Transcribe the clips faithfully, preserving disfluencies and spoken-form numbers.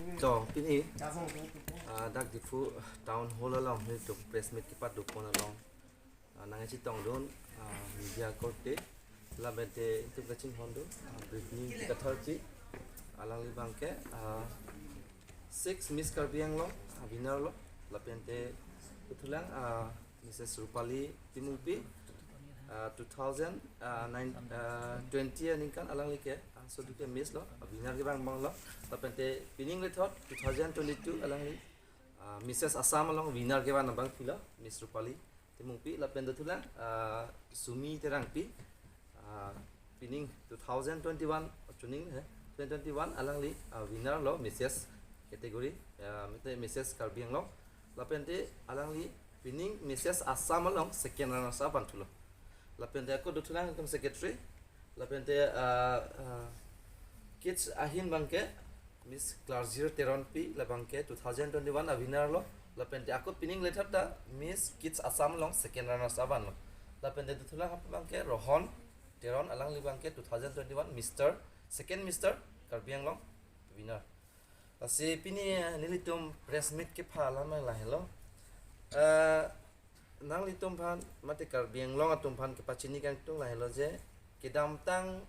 To, pini, ah, dak Diphu Town Hall along nelitum press meet kepadopon along, ah, nangchetongdun, ah, media korte, lapen te itum kachinghondun, ah, Britney Chatterjee, alangli abangke, ah, six Miss Karbi Anglong, ah, winner lo, lapen te dothulang, ah, Missus Rupali Timungpi, ah, two thousand, ah, nine, ah, twenty aningkan alangli ke, ah, so duke Miss lo, ah, winner kevang abang lo, lapen te pining lethot two thousand twenty-two alangli, ah, Missus Assam along winner kevang abangpi lo, Miss Rupali Timungpi, lapen dothulang, ah, Sumi Terangpi, ah, pining two thousand twenty-one, chuning he, twenty twenty-one alangli, ah, winner lo Missus category, ah, mate Missus Karbi Anglong, lapen te alangli pining Missus Assam along second runners up vanthulo. Lapen te ako dothulang itum secretary, lapen te, ah, ah, kids ahin abangke Miss Klarjir Teronpi, labangke two thousand twenty-one a winner lo, lapen te ako pining lethot ta Miss Kids Assam along second runners up vanlo. Lapen te dothulang abangke Rohon Teron, alangli abangke two thousand twenty-one Mister, second Mister Karbi Anglong winner. Lasi pini, eh, nelitum press meet kepha alam lahelo. Eh, nanglitum aphan mate Karbi Anglong atum aphan kepachini kangtung lahelo je, kedamtang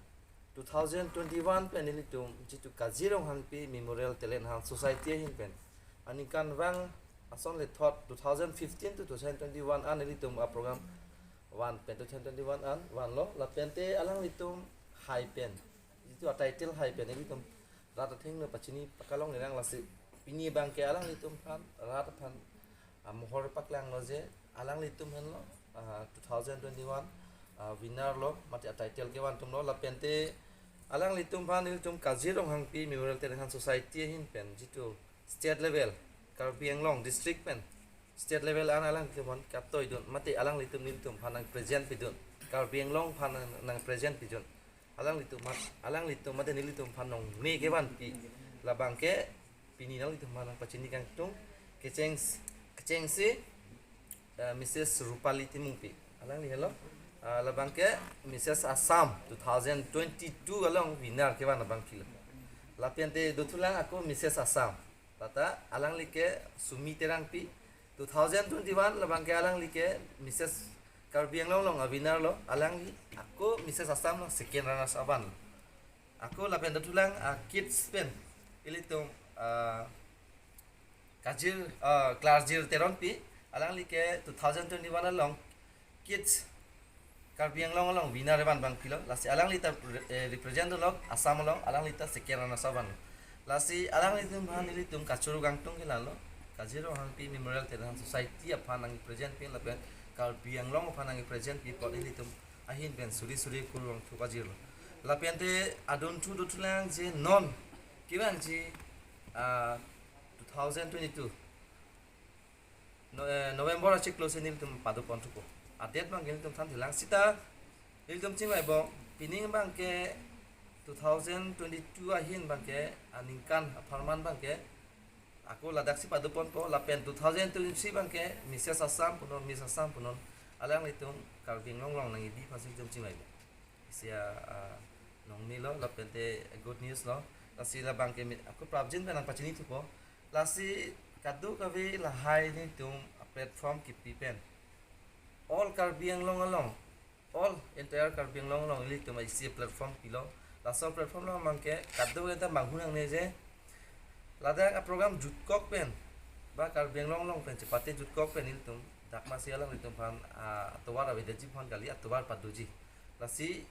two thousand twenty-one pen nelitum jitu Kazi Ronghangpi Memorial Talent Hunt Society ahin pen aningkanvang ason lethot two thousand fifteen to two thousand twenty-one an nelitum a program van pen two thousand twenty-one an vanlo, lapen te alanglitum hai pen, jitu a title hai pen nelitum rat athengno pachini pakalongle nang, lasi pini abangke alanglitum aphan rat aphan amohor paklanglo je alanglitum henlo, ah, two thousand twenty-one, ah, winner lo, mate a title kevan atum lo, lapen te alanglitum aphan nelitum Kazi Ronghangpi Memorial Talent Hunt Society ahin pen jitu state level, Karbi Anglong district pen state level an alanglitum aphan katoidun, mate alanglitum nelitum aphan nang present pidun, Karbi Anglong aphan nang, nang present pidun. Alanglitum aphan, alanglitum mate nelitum aphan nongme kevanpi, labangke pini nanglitum aphan nang pachini kangtung, kecheng, kechengsi, eh, Missus Rupali Timungpi, alangli helo, ah, labangke Missus Assam two thousand twenty-two along winner kevan abangpi lo. Lapen te dothulang ako Missus Assam, lata alangli ke Sumi Terangpi, two thousand twenty-one labangke alangli ke Missus Karbi Anglong along a winner lo, alangli ako Missus Assam along second runners up vanlo. Ako lapen dothulang, ah, kids pen ilitum, ah, Kajir, ah, Klarjir Teronpi, alangli ke two thousand twenty-one along kids Karbi Anglong along winner van abangpi lo, lasi alangli ta re-, eh, represent lo Assam along, alangli ta second runners up vanlo. Lasi alanglitum aphan nelitum kachoro kangtung ke lalo, Kazi Ronghangpi Memorial Talent Hunt Society aphan nang present pi lapen Karbi Anglong aphan nang present pi apot nelitum ahin pen suri suri kurvangthu pajirlo. Lapen te adunthu dothulang je non kevangji, ah, two thousand twenty-two No-, eh, November achiklo si nelitum padoponthupo. A date abangke nelitum than thelang sita, nelitum chingvaibom, pining abangke two thousand twenty-two ahin abangke, aningkan apharman abangke, ako ladak si padoponpo, lapen two thousand twenty-three abangke Missus Assam punon, Miss Assam punon, alanglitum Karbi Anglong along nangkebi aphansi nelitum chingvaibom. Isi a, ah, nongme lo, lapen te good news lo. Lasi labangke mi-, ako prapjin pen nang pachinithupo. Lasi kadokave lahai nelitum a platform kipi pen all Karbi Anglong along, all entire Karbi Anglong along ilitum isi platform pilo. Laso platform along abangke kadokave ta manghu nangne je ladak a program jutkok pen ba Karbi Anglong along pen chepate jutkok pen ilitum dak masi alanglitum aphan, ah, atovar avedetji aphan kali, atovar padoji. Lasi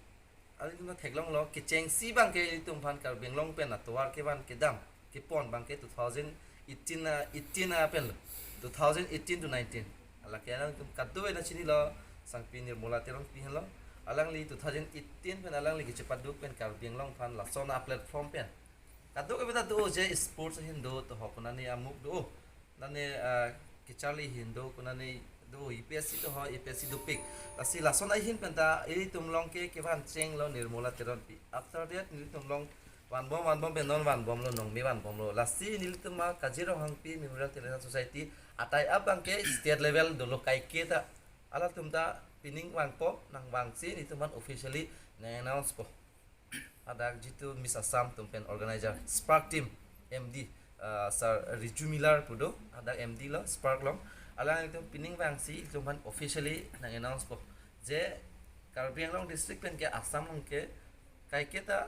alanglitum theklonglo, kechengsi abangke ilitum aphan Karbi Anglong pen atovar kevan kedam kepon abangke two thousand eighteen, ah, eighteen, ah, pen lo, two thousand eighteen to nineteen. Alake alanglitum kadokave ta chinilo, Sangpi Nirmola Teronpi henlo. Alangli two thousand eighteen pen alangli kechepaduk pen Karbi Anglong aphan lason a platform pen kadokave ta do je, sports ahin do toho, konane amuk do, nane, ah, kacharli ahin do, konane do, U P S C toho, A P S C dopik. Lasi lason ahin pen ta ilitum along ke kevan chenglo Nirmola Teronpi. After that nelitum along vanbom vanbom pen non vanbomlo, nongme vanbomlo. Lasi nelitum a Kazi Ronghangpi Memorial Talent Society a tie up abangke state level dolo, kaike ta alatum ta pining vangpo, nangvangsi nelitum aphan officially nang announce po. Ladak jitu Miss Assam atum pen organizer Spark Team M D, uh, Sir Riju Miller pu do, hadak M D lo, Spark along. Alanglitum pining vangsi ilitum aphan officially nang announce po je Karbi Anglong district pen ke Assam along ke kaiketa,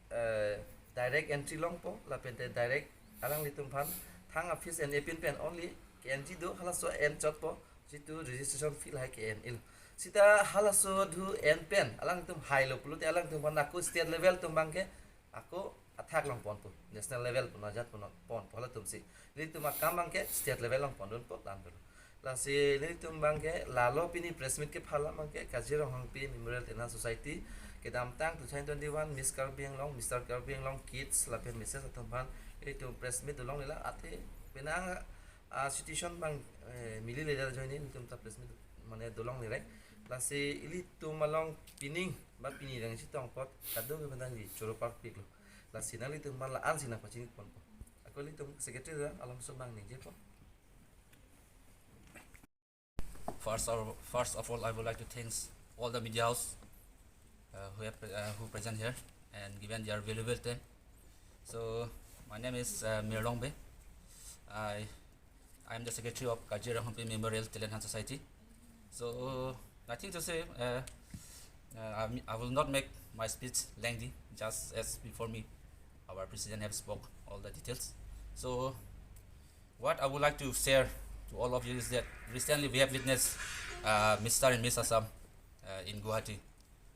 eh, direct entry longpo, lapente direct alanglitum aphan thang a-fees en-e pin pen only ke-enji do, halaso enchotpo, jitu registration fee lahai ke-en-elo. Seta halaso dhu en pen alangtum hailo pulote alangtum aphan ako state level atum abang ke ako athak longponpo, national level pu ajat pu ponpo halatumsi. Nelitum akam abang ke state level longpondunpo, dan dolo. Lasi nelitum abang ke lalo pini press meet kephal abang ke Kajir Ronghangpi Memorial Talent Hunt Society kedamtang two thousand twenty-one Miss Karbi Anglong, Mister Karbi Anglong Kids lapen Missus atum aphan ilitum press meet dolongle lang, athe penang a-situation abang, eh, milile, lajoine nelitum ta press meet mane dolongle rek. Lasi ilitum along pining ba pini rang chetong apot kadokave aphan neli choro parpiklo. Lasi nanglitum aphan la-ansi nangpachini ponpo. Ako ilitum secretary ra alomso abang ningjepo. First of, first of all, I would like to thanks all the media house, uh, who have, uh, who present here and given their valuable time. So, my name is, uh, Mirlong Bey. I, I am the secretary of Kajir Ronghangpi Memorial Talent Hunt Society. So, nothing to say. Uh, uh, I, I will not make my speech lengthy. Just as before me, our president have spoke all the details. So, what I would like to share to all of you is that recently we have witnessed, uh, Mister and Miss Assam, uh, in Guwahati.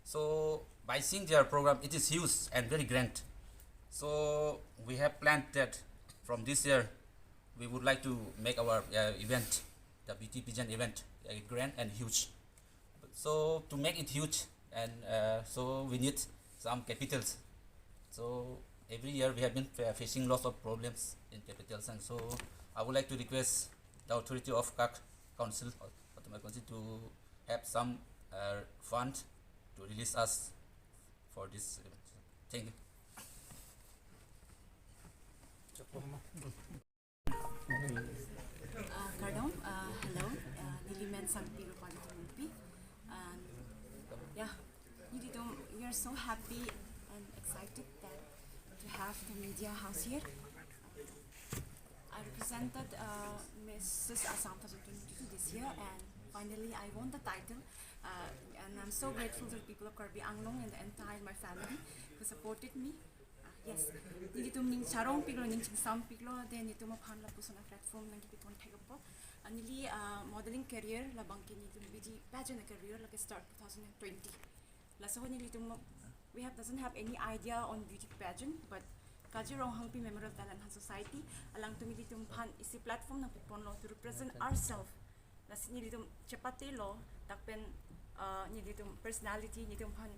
So by seeing their program, it is huge and very grand. So we have planned that from this year, we would like to make our, uh, event, the beauty pageant event, uh, grand and huge. So to make it huge, and, uh, so we need some capitals. So every year we have been fa- facing lots of problems in capitals, and so I would like to request the authority of KAK Council, Autonomous Council, to have some, uh, fund to release us for this event. Thank you. Uh, kardom, uh, hello, uh, neli men Sangpi Rupali Tumupi. And yeah, nelitum, we are so happy and excited that to have the media house here. I represented, uh, Missus Assam twenty twenty-two this year, and finally I won the title. Uh, and I'm so grateful to the people of Karbi Anglong and the entire my family who supported me. Yes, nelitum ning charongpiklo, ning chingsampiklo, then nelitum aphan lapuson a-platform nangkepipon thek apot. Ah, neli, ah, modeling career labang ke nelitum beauty pageant career lake start two thousand twenty. Laso ahut nelitum, we have, doesn't have any idea on beauty pageant, but Kajir Ronghangpi Memorial Talent Hunt Society alangtum nelitum aphan isi platform nangpiponlo to represent ourselves. Lasi nelitum chepatelo, dak pen, ah, nelitum personality, nelitum aphan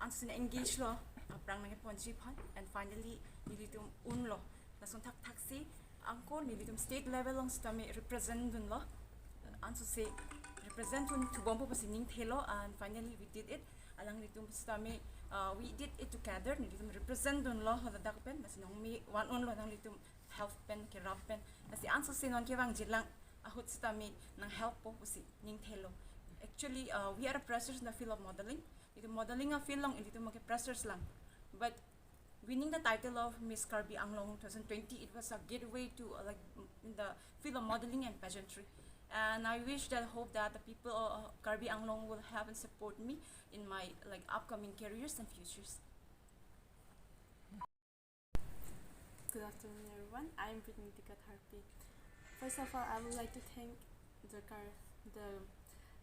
ansi engage lo, aphrang nangkeponji aphan, and finally nelitum unlo. Lason thakthaksi anke nelitum state level along sitame represent dunlo. Ansose represent dun thubompo pusi ningthelo, and finally we did it. Alanglitum sitame, ah, we did it together, nelitum represent dunlo haladak pen, lasi nangmi van unlo, nanglitum help pen, kerap pen. Lasi ansose non kevangjilang ahut sitame nang help po pusi ningthelo. Actually, uh, we are a freshers in the field of modeling. Ilitum modeling a-field along ilitum ke freshers lang. But winning the title of Miss Karbi Anglong twenty twenty, it was a gateway to, uh, like, in the field of modeling and pageantry. And I wish that, hope that the people of Karbi Anglong will help and support me in my, like, upcoming careers and futures. Good afternoon, everyone. I'm Brittany Tika Tharpi. First of all, I would like to thank the Kar- the,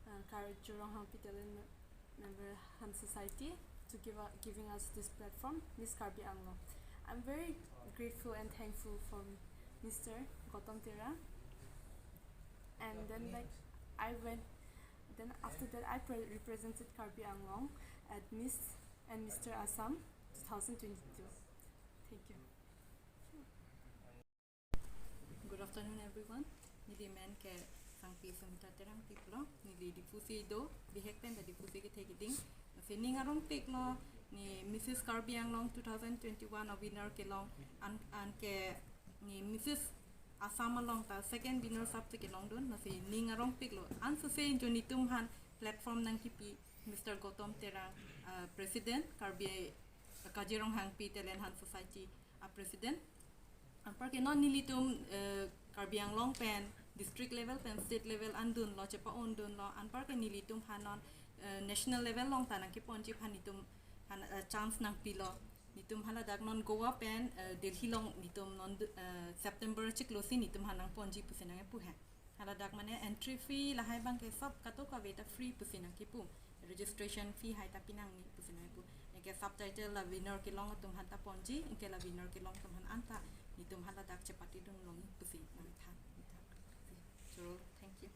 uh, Kajir Ronghangpi Talent Me- Memorial Hunt Society to give u- giving us this platform, Miss Karbi Anglong. I'm very grateful and thankful for Mister Gautam Terang. And then, like, I went. Then after that, I pre- represented Karbi Anglong at Miss and Mister Assam twenty twenty-two. Thank you. Good afternoon, everyone. Neli men ke Sangpi Sumita Terangpi pulo. Neli Diphu si do, bihek pen ta Diphu si kethe keding. Lasi ning arongpiklo, ne Missus Karbi Anglong two thousand twenty-one a-winner kelong, an- anke ne Missus Assam along ta second winner sap si kelongdun. Lasi ning arongpiklo. Ansose jo nelitum aphan platform nangkipi Mister Gautam Terang, uh, President, Karbi, uh, Kajir Ronghangpi Talent Hunt Society, uh, President. Anparke non nelitum, eh, Karbi Anglong pen district level pen state level an dunlo, chepa-on dunlo. Anparke nelitum aphan non, eh, national level along ta nangkeponji aphan nelitum aphan, eh, chance nangpilo. Nelitum haladak non Goa pen, eh, Delhi along nelitum non du-, eh, September chiklo si nelitum aphan nangponji pusi nangkepu he. Haladak mane entry fee lahai abangke sab kato kave ta free pusi nangkepu. Registration fee hai ta pinangji pusi nangkepu. Anke subtitle la winner kelong atum aphan ta ponji, anke la winner kelong atum aphan anta nelitum haladak chepatedun longji pusi nangthan. Choro, thank you.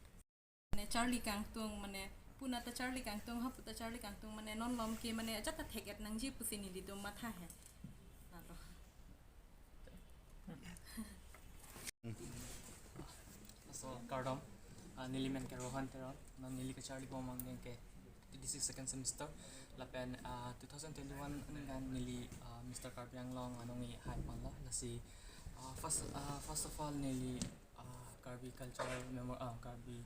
Mane charli kangtung, mane puna ta charli kangtung, hapu ta charli kangtung, mane non malom ke mane ajat ta thek-et nangji pusi nelitum matha he. Lalo. So, kardom, ah, neli men ke Rohan Teron, non neli kacharlibom abangke twenty-six second semester, lapen, ah, two thousand twenty-one aningkan neli, ah, Mister Karbi Anglong anong-i haiponlo, lasi, ah, first, ah, first of all neli, ah, Karbi Cultural Memo-, ah, Karbi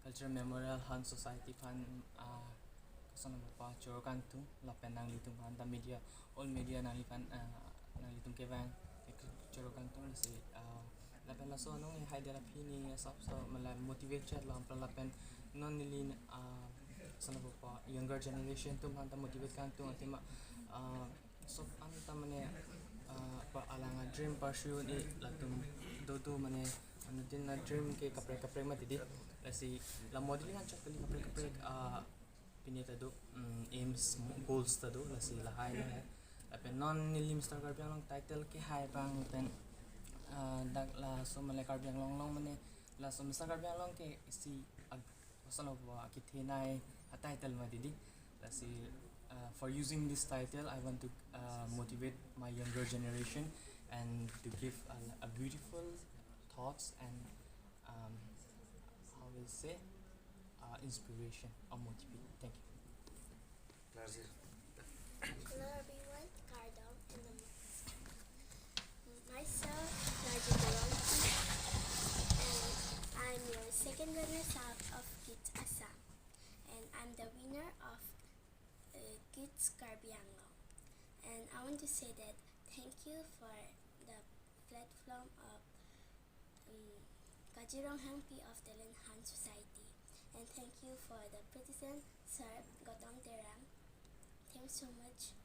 Cultural Memorial Hans Society aphan, ah, koson pachoro kangtung, lapen nanglitum aphan ta media, all media nangliphan, ah, nanglitum kevang, eh, choro kangtung si, ah, lapen laso anong-i haidel aphi ne asap so mala motivate chetlo, lapen non neli, ah, koson papa younger generation atum aphan ta motivate kangtung athema, ah, so anta mane, ah, pa alang a-dream pursue un-e latum dodo mane anuttin a-dream ke kaprek kaprek mati dei. Lasi la modeling anchot kali kaprek kaprek, ah, pine ta do, mm, aims, goals ta do, lasi lahai lahai. Lapen non neli Mister Karbi Anglong title kehai abang pen, ah, dak laso mane Karbi Anglong along mane laso Mister Karbi Anglong ke isi ag-, koson papa kethenei a-title mati dei. Lasi, uh, for using this title, I want to, uh, motivate my younger generation and to give a, a beautiful thoughts and, um, how will say, uh, inspiration or motivate. Thank you. Hello everyone, kardom and namaste. Myself, Raji Durante, and I'm your second runner-up of Kids Assam, and I'm the winner of, uh, Kids Karbi Anglong. And I want to say that thank you for the platform of, um, Kajirong Hangpi of Talent Hunt Society, and thank you for the president, Sir Gautam Terang. Thanks so much.